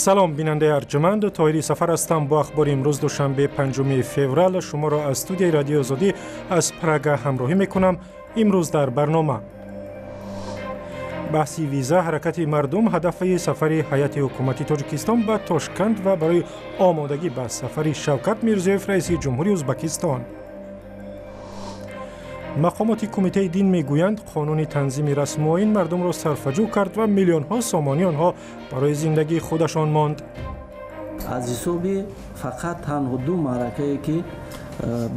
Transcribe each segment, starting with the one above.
Салом, бинандаи арҷманд. Тоҳири Сафар ҳастам бо ахбори имрӯз, душанбе, 5 феврал. Шуморо аз студияи Радиои Озодӣ аз Прага ҳамроҳӣ мекунам. Имрӯз дар барнома: баҳси виза, ҳаракати мардум, ҳадафи сафари ҳайати ҳукумати Тоҷикистон ба Тошканд ва барои омодагӣ ба сафари Шавкат Мирзиёев, раиси ҷумҳури Ӯзбакистон. Мақомоти Кумитаи дин мегӯянд, қонуни танзими расмуоин мардумро сарфаҷӯ кард ва миллионҳо сомонӣ онҳо барои зиндагии худашон монд. Аз ҳисоби фақат танҳо ду маъракае, ки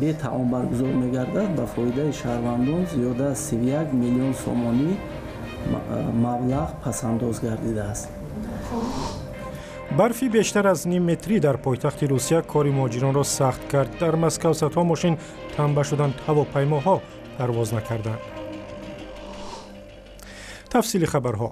бетаом баргузор мегардад, ба фоидаи шаҳрвандон зиёда аз 31 миллион сомонӣ маблағ пасандоз гардидааст. Барфи бештар аз ним метрӣ дар пойтахти Русия кори муҳоҷиронро сахт кард. Дар Москав садҳо мошин танба шуданд, ҳавопаймоҳо парвоз накарданд. Тафсили хабарҳо.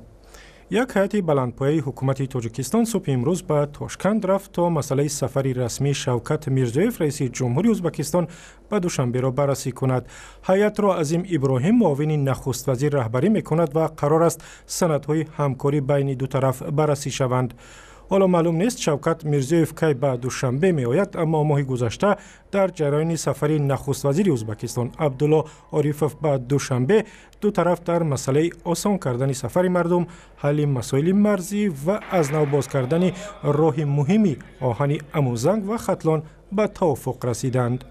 Як ҳайати баландпояи ҳукумати Тоҷикистон субҳи имрӯз ба Тошканд рафт, то масъалаи сафари расмии Шавкат Мирзиёев, раиси ҷумҳури Ӯзбакистон, ба Душанберо баррасӣ кунад. Ҳайатро Азим Иброҳим, муовини нахуствазир, раҳбарӣ мекунад ва қарор аст санадҳои ҳамкорӣ байни ду тараф баррасӣ шаванд. Ҳоло маълум нест, Шавкат Мирзиёев кай ба Душанбе меояд, аммо моҳи гузашта дар ҷараёни сафари нахуствазири Ӯзбакистон Абдулло Орифов ба Душанбе ду тараф дар масъалаи осон кардани сафари мардум, ҳалли масоили марзӣ ва аз нав боз кардани роҳи муҳими оҳани Амузанг ва Хатлон ба тавофуқ расиданд.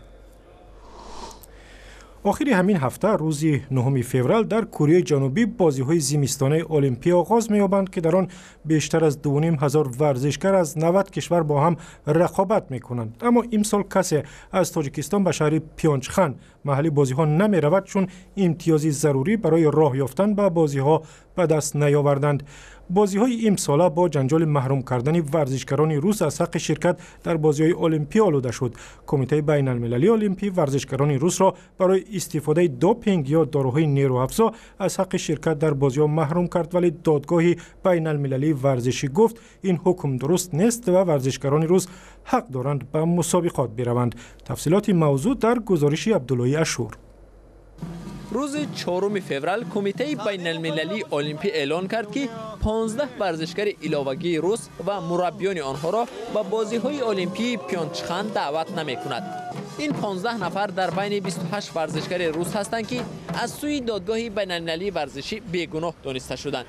Охири ҳамин ҳафта, рӯзи 9 феврал, дар Кореяи Ҷанубӣ бозиҳои зимистонаи Олимпӣ оғоз меёбанд, ки дар он бештар аз 2500 варзишгар аз 90 кишвар бо ҳам рақобат мекунанд. Аммо имсол касе аз Тоҷикистон ба шаҳри Пёнчхан, маҳалли бозиҳо, намеравад, чун имтиёзи зарурӣ барои роҳ ёфтан ба бозиҳо ба даст наёварданд. Бозиҳои имсола бо ҷанҷоли маҳрум кардани варзишгарони рус аз ҳаққи ширкат дар бозиҳои Олимпӣ олуда шуд. Кумитаи байналмилалии Олимпӣ варзишгарони русро барои истифодаи допинг ё доруҳои нерӯафзо аз ҳаққи ширкат дар бозиҳо маҳрум кард, вале Додгоҳи байналмилалии варзишӣ гуфт, ин ҳукм дуруст нест ва варзишгарони рус ҳақ доранд ба мусобиқот бираванд. Тафсилоти мавзӯъ дар гузориши Абдуллои Ашур. Рӯзи 4 феврал Кумитаи байналмилалии Олимпӣ эълон кард, ки 15 варзишгари иловагии рус ва мураббиёни онҳоро ба бозиҳои олимпии Пёнчхан даъват намекунад. Ин 15 нафар дар байни 28 варзишгари рус ҳастанд, ки аз сӯи Додгоҳи байналмилалии варзишӣ бегуноҳ дониста шуданд.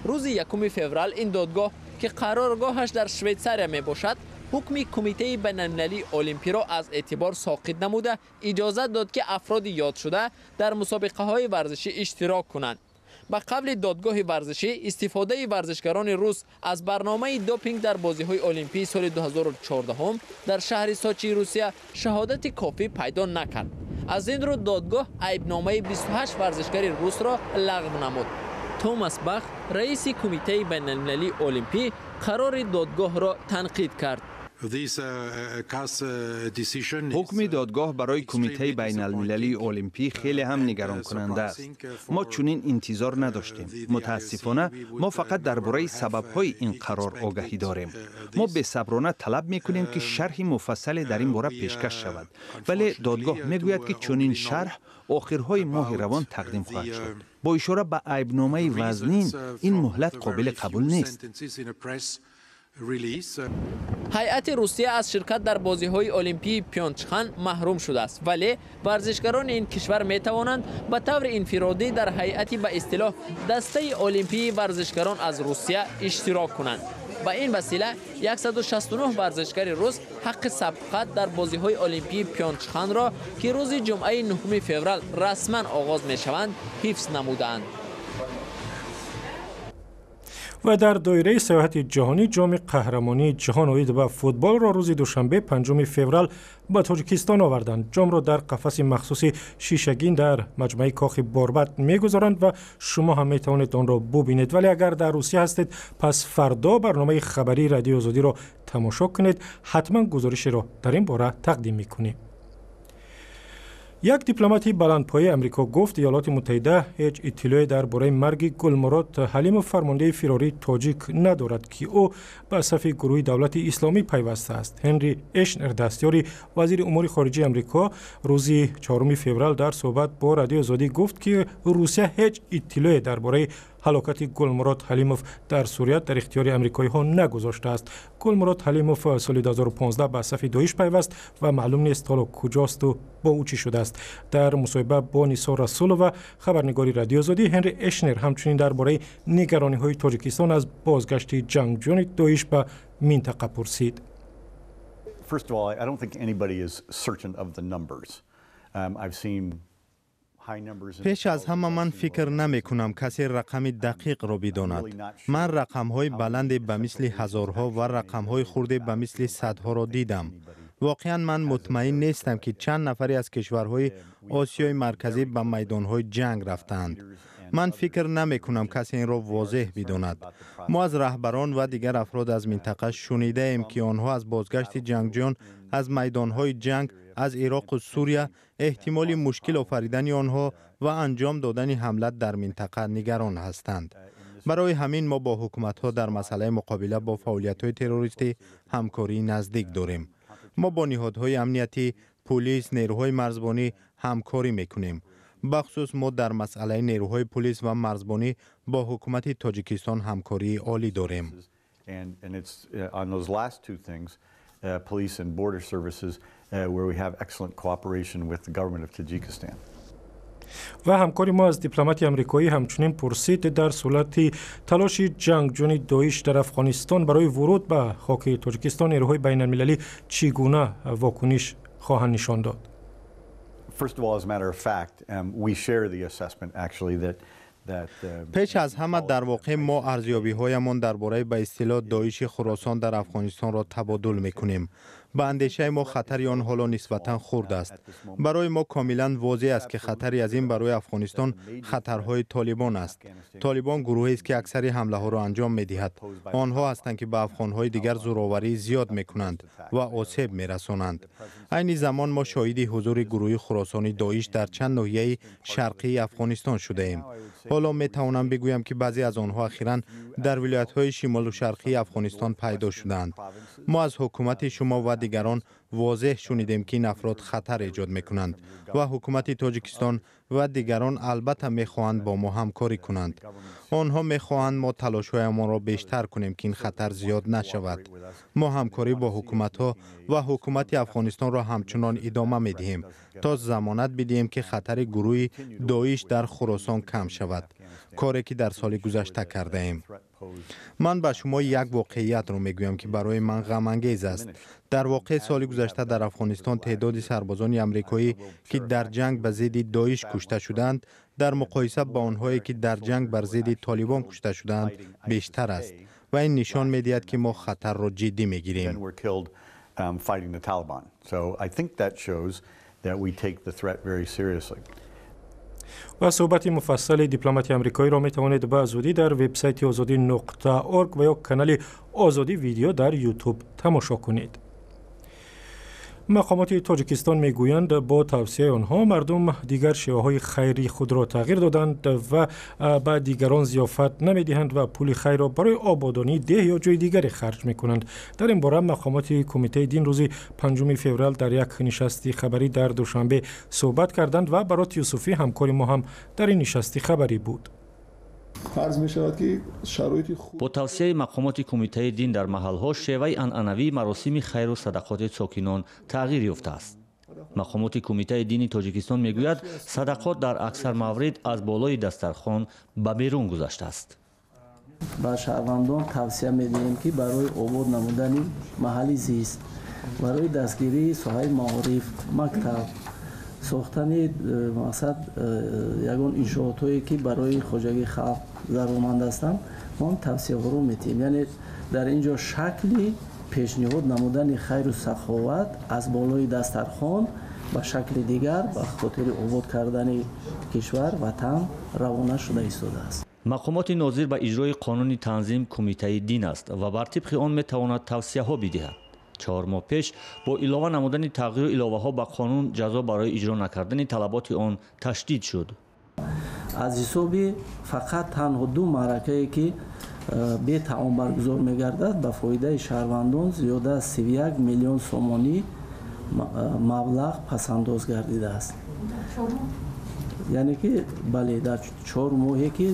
Рӯзи 1 феврал ин додгоҳ, ки қароргоҳаш дар Швейтсария мебошад, ҳукми Кумитаи байналмилалии Олимпиро аз эътибор соқит намуда, иҷозат дод, ки афроди ёдшуда дар мусобиқаҳои варзишӣ иштирок кунанд. Ба қавли додгоҳи варзишӣ, истифодаи варзишгарони рус аз барномаи допинг дар бозиҳои олимпии соли 2014 дар шаҳри Сочии Русия шаҳодати кофӣ пайдо накард. Аз ин рӯ додгоҳ айбномаи 28 варзишгари русро лағв намуд. Томас Бах, раиси Кумитаи байналмилалии Олимпӣ, қарори додгоҳро танқид кард. Ҳукми додгоҳ барои Кумитаи байналмилалии Олимпӣ хеле ҳам нигаронкунанда аст. Мо чунин интизор надоштем. Мутаассифона, мо фақат дар бораи сабабҳои ин қарор огаҳӣ дорем. Мо бесаброна талаб мекунем, ки шарҳи муфассале дар ин бора пешкаш шавад, вале додгоҳ мегӯяд, ки чунин шарҳ охирҳои моҳи равон тақдим хоҳад шуд. Бо ишора ба айбномаи вазнин, ин муҳлат қобили қабул нест. Ҳайати Русия аз ширкат дар бозиҳои олимпии Пёнчхан маҳрум шудааст, вале варзишгарони ин кишвар метавонанд ба таври инфиродӣ дар ҳайати ба истилоҳ дастаи олимпии варзишгарон аз Русия иштирок кунанд. Ба ин васила 169 варзишгари рус ҳаққи сабқат дар бозиҳои олимпии Пёнчханро, ки рӯзи ҷумъаи 9 феврал расман оғоз мешаванд, ҳифз намудаанд. Ва дар доираи саёҳати ҷаҳонӣ ҷоми қаҳрамонии ҷаҳон оид ба футболро рӯзи душанбе, 5 феврал, ба Тоҷикистон оварданд. Ҷомро дар қафаси махсуси шишагин дар маҷмӯаи Кохи Борбад мегузоранд ва шумо ҳам метавонед онро бубинед. Вале агар дар Русия ҳастед, пас фардо барномаи хабарии Радиои Озодиро тамошо кунед, ҳатман гузоришеро дар ин бора тақдим мекунем. Як дипломати баландпояи Амрико гуфт, Иёлоти Муттаҳида ҳеҷ иттилоъе дар бораи марги Гулмурод Ҳалимов, фармондеҳи фирории тоҷик, надорад, ки ӯ ба сафи гурӯҳи Давлати Исломӣ пайвастааст. Ҳенри Эшнер, дастёри вазири умури хориҷии Амрико, рӯзи 4 феврал дар суҳбат бо Радиои Озодӣ гуфт, ки Русия ҳеҷ иттилоъе дар бораи ҳалокати Гулмурод Ҳалимов дар Сурия дар ихтиёри амрикоиҳо нагузоштааст. Гулмурод Ҳалимов соли 2015 ба сафи Доиш пайваст ва маълум нест, ҳоло куҷосту бо ӯ чӣ шудааст. Дар мусоҳиба бо Нисор Расулова, хабарнигори Радиои Озодӣ, Ҳенри Эшнер ҳамчунин дар бораи нигарониҳои Тоҷикистон аз бозгашти ҷангҷӯёни Доиш ба минтақа пурсид. First of all, I don't think anybody is certain of the numbers. I've seen Пеш аз ҳама, ман фикр намекунам, касе рақами дақиқро бидонад. Ман рақамҳои баланде ба мисли ҳазорҳо ва рақамҳои хурде ба мисли садҳоро дидам. Воқеан, ман мутмаин нестам, ки чанд нафаре аз кишварҳои Осиёи Марказӣ ба майдонҳои ҷанг рафтаанд. Ман фикр намекунам, касе инро возеҳ бидонад. Мо аз раҳбарон ва дигар афрод аз минтақа шунидаем, ки онҳо аз бозгашти ҷангҷӯён аз майдонҳои ҷанг аз Ироқу Сурия, эҳтимоли мушкил офаридани онҳо ва анҷом додани ҳамла дар минтақа нигарон ҳастанд. Барои ҳамин мо бо ҳукуматҳо дар масъалаи муқобила бо фаъолиятҳои террористӣ ҳамкории наздик дорем. Мо бо ниҳодҳои амниятӣ, пулис, нерӯҳои марзбонӣ ҳамкорӣ мекунем. Бахусус мо дар масъалаи нерӯҳои пулис ва марзбонӣ бо ҳукумати Тоҷикистон ҳамкории олӣ дорем. Police and border services, where we have excellent cooperation with the government of Tajikistan. Ва ҳамкори мо аз дипломати амрикоӣ ҳамчунин пурсид, дар сурати талоши ҷангҷӯёни Доиш дар Афғонистон барои вуруд ба хоки Тоҷикистон нерӯҳои байналмилалӣ чӣ гуна вокуниш хоҳанд нишон дод. First of all, as a matter of fact, we share the assessment, actually, that Пеш аз ҳама, дар воқеъ мо арзёбиҳоямон дар бораи ба истилоҳ Доиши Хуросон дар Афғонистонро табодул мекунем. Ба андешаи мо, хатари он ҳоло нисбатан хурд аст. Барои мо комилан возеҳ аст, ки хатари азим барои Афғонистон хатарҳои Толибон аст. Толибон гурӯҳест, ки аксари ҳамлаҳоро анҷом медиҳад. Онҳо ҳастанд, ки ба афғонҳои дигар зӯроварии зиёд мекунанд ва осеб мерасонанд. Айни замон мо шоҳиди ҳузури гурӯҳи хуросони Доиш дар чанд ноҳияи шарқии Афғонистон шудаем. Ҳоло метавонам бигӯям, ки баъзе аз онҳо ахиран дар вилоятҳои шимолу шарқии Афғонистон пайдо шудаанд. Мо аз ҳукумати шумо ва дигарон возеҳ шунидем, ки ин афрод хатар эҷод мекунанд ва ҳукумати Тоҷикистон ва дигарон албатта мехоҳанд бо мо ҳамкорӣ кунанд. Онҳо мехоҳанд мо талошҳоямонро бештар кунем, ки ин хатар зиёд нашавад. Мо ҳамкорӣ бо ҳукуматҳо ва ҳукумати Афғонистонро ҳамчунон идома медиҳем, то замонат бидиҳем, ки хатари гурӯҳи Доиш дар Хуросон кам шавад, коре ки дар соли гузашта кардаем. Ман ба шумо як воқеиятро мегӯям, ки барои ман ғамангез аст. Дар воқеъ, соли гузашта дар Афғонистон теъдоди сарбозони амрикоӣ, ки дар ҷанг ба зидди Доиш кушта шуданд, дар муқоиса ба онҳое, ки дар ҷанг бар зидди Толибон кушта шуданд, бештар аст ва ин нишон медиҳад, ки мо хатарро ҷиддӣ мегирем. Fighting the Taliban. So I think that shows that we take the threat very seriously. Ва суҳбати муфассали дипломати амрикоиро метавонед ба зудӣ дар вебсайти озодӣ.орг ва ё канали Озодӣ Видео дар Ютуб тамошо кунед. Мақомоти Тоҷикистон мегӯянд, бо тавсияи онҳо мардум дигар шеваҳои хайри худро тағйир доданд ва ба дигарон зиёфат намедиҳанд ва пули хайрро барои ободонии деҳ ё ҷои дигаре харҷ мекунанд. Дар ин бора мақомоти Кумитаи дин рӯзи 5 феврал дар як нишасти хабарӣ дар Душанбе суҳбат карданд ва Барот Юсуфӣ, ҳамкори мо, ҳам дар ин нишасти хабарӣ буд. Фарз мешавад, ки шароити хуб Бо тавсияи мақомоти Кумитаи дин дар маҳалҳо шеваи анъанавии маросими хайру садақоти сокинон тағйир ёфтааст. Мақомоти Кумитаи дини Тоҷикистон мегӯяд, садақот дар аксар маврид аз болои дастархон ба берун гузаштааст. Ба шаҳрвандон тавсия медиҳем, ки барои обод намудани маҳалли зист, барои дастгирии соҳаи маориф, мактаб, сохтани мақсад ягон иншоотҳое, ки барои хоҷагии халқ зарурманд ҳастанд, мо тавсияҳоро медиҳем. Яъне дар ин ҷо шакли пешниҳод намудани хайру саховат аз болои дастархон ба шакли дигар ба хотири обод кардани кишвар, ватан равона шуда истодааст. Мақомоти нозир ба иҷрои қонуни танзим Кумитаи дин аст ва бар тибқи он метавонад тавсияҳо бидиҳад. 4 моҳ пеш бо илова намудани тағйиру иловаҳо ба қонун ҷазо барои иҷро накардани талаботи он ташдид шуд. Аз ҳисоби фақат танҳо ду маъракае, ки бетаом баргузор мегардад, ба фоидаи шаҳрвандон зиёда аз 31 миллион сомонӣ маблағ пасандоз гардидааст. Яъне ки бале, дар 4 моҳе ки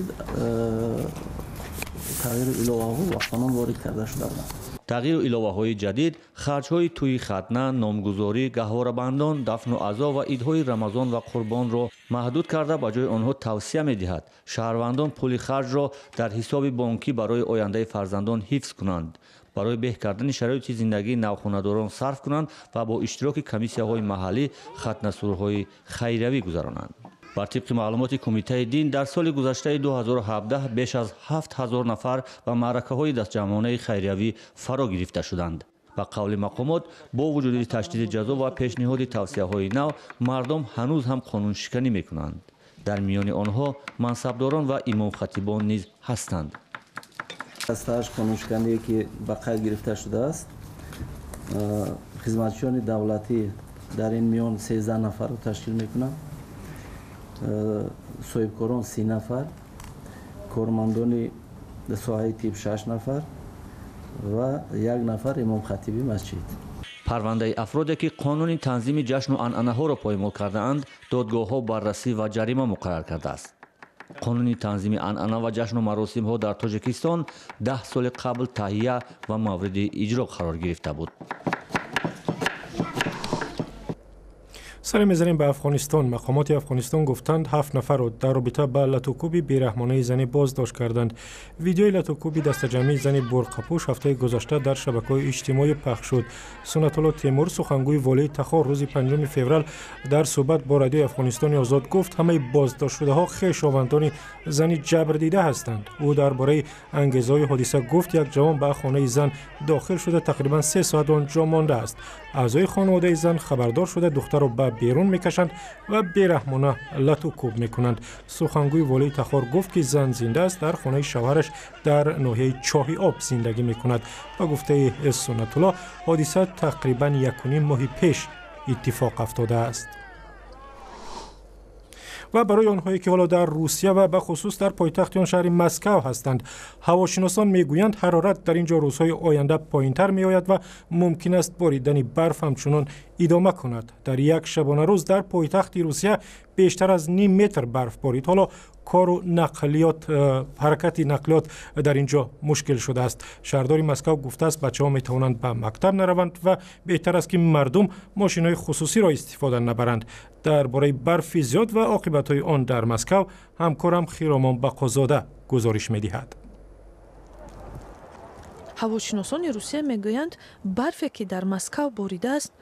тағйиру иловаҳо ба қонун ворид карда шуда буданд. Тағйиру иловаҳои ҷадид харҷҳои тӯи хатна, номгузорӣ, гаҳворабандон, дафну азо ва идҳои Рамазон ва Қурбонро маҳдуд карда, ба ҷои онҳо тавсия медиҳад шаҳрвандон пули харҷро дар ҳисоби бонкӣ барои ояндаи фарзандон ҳифз кунанд, барои беҳ кардани шароити зиндагии навхонадорон сарф кунанд ва бо иштироки комиссияҳои маҳаллӣ хатнасурҳои хайриявӣ гузаронанд. Бар тибқи маълумоти Кумитаи дин, дар соли гузаштаи 2017 беш аз 7000 нафар ба маъракаҳои дастҷамъонаи хайриявӣ фаро гирифта шуданд. Ба қавли мақомот, бо вуҷуди ташдиди ҷазо ва пешниҳоди тавсияҳои нав, мардум ҳанӯз ҳам қонуншиканӣ мекунанд. Дар миёни онҳо мансабдорон ва имомхатибон низ ҳастанд. 68 қонуншикание ки ба қайд гирифта шудааст, хизматчиёни давлатӣ дар ин миён 13 нафарро ташкил мекунанд, соҳибкорон 30 нафар, кормандони соҳаи тиб 6 нафар ва 1 нафар имомхатиби масҷид. Парвандаи афроде ки қонуни танзими ҷашну анъанаҳоро поймол кардаанд, додгоҳҳо баррасӣ ва ҷарима муқаррар кардааст. Қонуни танзими анъана ва ҷашну маросимҳо дар Тоҷикистон 10 соли қабл таҳия ва мавриди иҷро қарор гирифта буд. Саре мезанем ба Афғонистон. Мақомоти Афғонистон гуфтанд, 7 нафарро дар робита ба латукӯби бераҳмонаи зане боздошт карданд. Видеои латукӯби дастаҷамъии зани бурқапӯш ҳафтаи гузашта дар шабакаҳои иҷтимоӣ пахш шуд. Суннатулло Темур, сухангӯи волии Тахор, рӯзи 5 феврал дар суҳбат бо радиои Афғонистони Озод гуфт, ҳамаи боздоштшудаҳо хешовандони зани ҷабрдида ҳастанд. Ӯ дар бораи ангезаҳои ҳодиса гуфт, як ҷавон ба хонаи зан дохил шуда тақрибан 3 соат он ҷо мондааст. Аъзои хонаводаи зан хабардор шуда духтарро ба берун мекашанд ва бераҳмона латукӯб мекунанд. Сухангӯи волии Тахор гуфт, ки зан зинда аст, дар хонаи шавҳараш дар ноҳияи Чоҳи Об зиндагӣ мекунад. Ба гуфтаи Суннатулло, ҳодиса тақрибан 1.5 моҳи пеш иттифоқ афтодааст. Ва барои онҳое ки ҳоло дар Русия ва ба хусус дар пойтахти он шаҳри Москав ҳастанд, ҳавошиносон мегӯянд, ҳарорат дар ин ҷо рӯзҳои оянда поинтар меояд ва мумкин аст боридани барф ҳамчунон идома кунад. Дар як шабонарӯз дар пойтахти Русия бештар аз ним метр барф борид. Ҳоло кору нақлиёт, ҳаракати нақлиёт дар ин ҷо мушкил шудааст. Шаҳрдори Москав гуфтааст, бачаҳо метавонанд ба мактаб нараванд ва беҳтар аст, ки мардум мошинҳои хусусиро истифода набаранд. Дар бораи барфи зиёд ва оқибатҳои он дар Москав ҳамкорам Хиромон Бақозода гузориш медиҳад. Ҳавошиносони Русия мегӯянд, барфе ки дар Москав боридааст,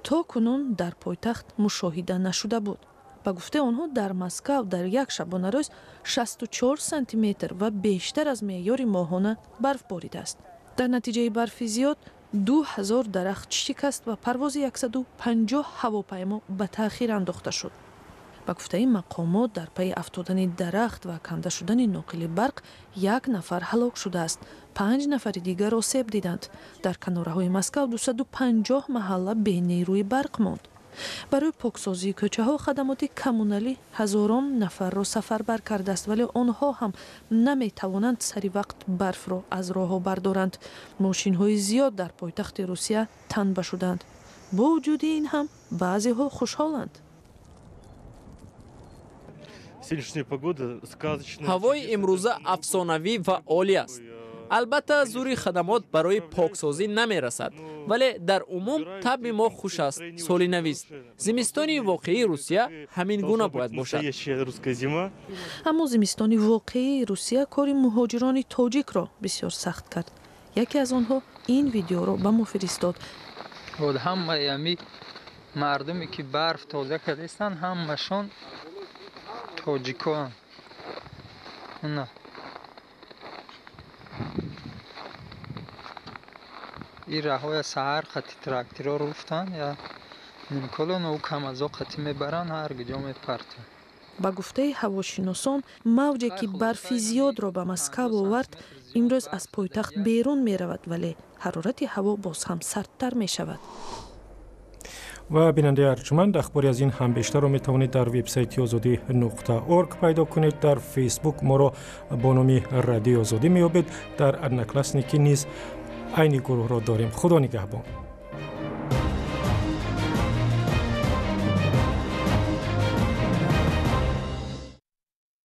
то кунун дар пойтахт мушоҳида нашуда буд. Ба гуфтаи онҳо, дар Москав дар як шабонарӯз 64 сантиметр ва бештар аз меъёри моҳона барф боридааст. Дар натиҷаи барфи зиёд 2000 дарахт шикаст ва парвози 150 ҳавопаймо ба таъхир андохта шуд. Ба гуфтаи мақомот, дар пайи афтодани дарахт ва канда шудани ноқили барқ 1 нафар ҳалок шудааст, 5 нафари дигар осеб диданд. Дар канораҳои Москав 250 маҳалла бенерӯи барқ монд. Барои поксозии кӯчаҳо хадамоти коммуналӣ ҳазорон нафарро сафарбар кардааст, вале онҳо ҳам наметавонанд сари вақт барфро аз роҳҳо бардоранд. Мошинҳои зиёд дар пойтахти Русия танба шуданд. Бо вуҷуди ин ҳам баъзеҳо хушҳоланд. Ҳавои имрӯза афсонавӣ ва олӣ аст. Албатта, зури хадамот барои поксозӣ намерасад, вале дар умум табъи мо хуш аст, соли навист. Зимистони воқеии Русия ҳамин гуна бояд бошад. Аммо зимистони воқеии Русия кори муҳоҷирони тоҷикро бисёр сахт кард. Яке аз онҳо ин видеоро ба мо фиристод. Ҳамаи ами мардуме ки барф тоза кардастанд, ҳамашон тоҷикон. Ин раҳоя саҳар қати тракторҳо руфтанд, я нимколон ӯ камазо қати мебаранд, ҳар куҷо мепартанд. Ба гуфтаи ҳавошиносон, мавҷе ки барфи зиёдро ба Москав овард, имрӯз аз пойтахт берун меравад, вале ҳарорати ҳаво боз ҳам сардтар мешавад. Ва бинандаи арҷманд, ахбори аз ин ҳам бештарро метавонед дар вебсайти озодӣ.org пайдо кунед. Дар Фейсбук моро бо номи Радиои Озодӣ меёбед. Дар Одноклассники низ айни гурӯҳро дорем. Худо нигаҳбон.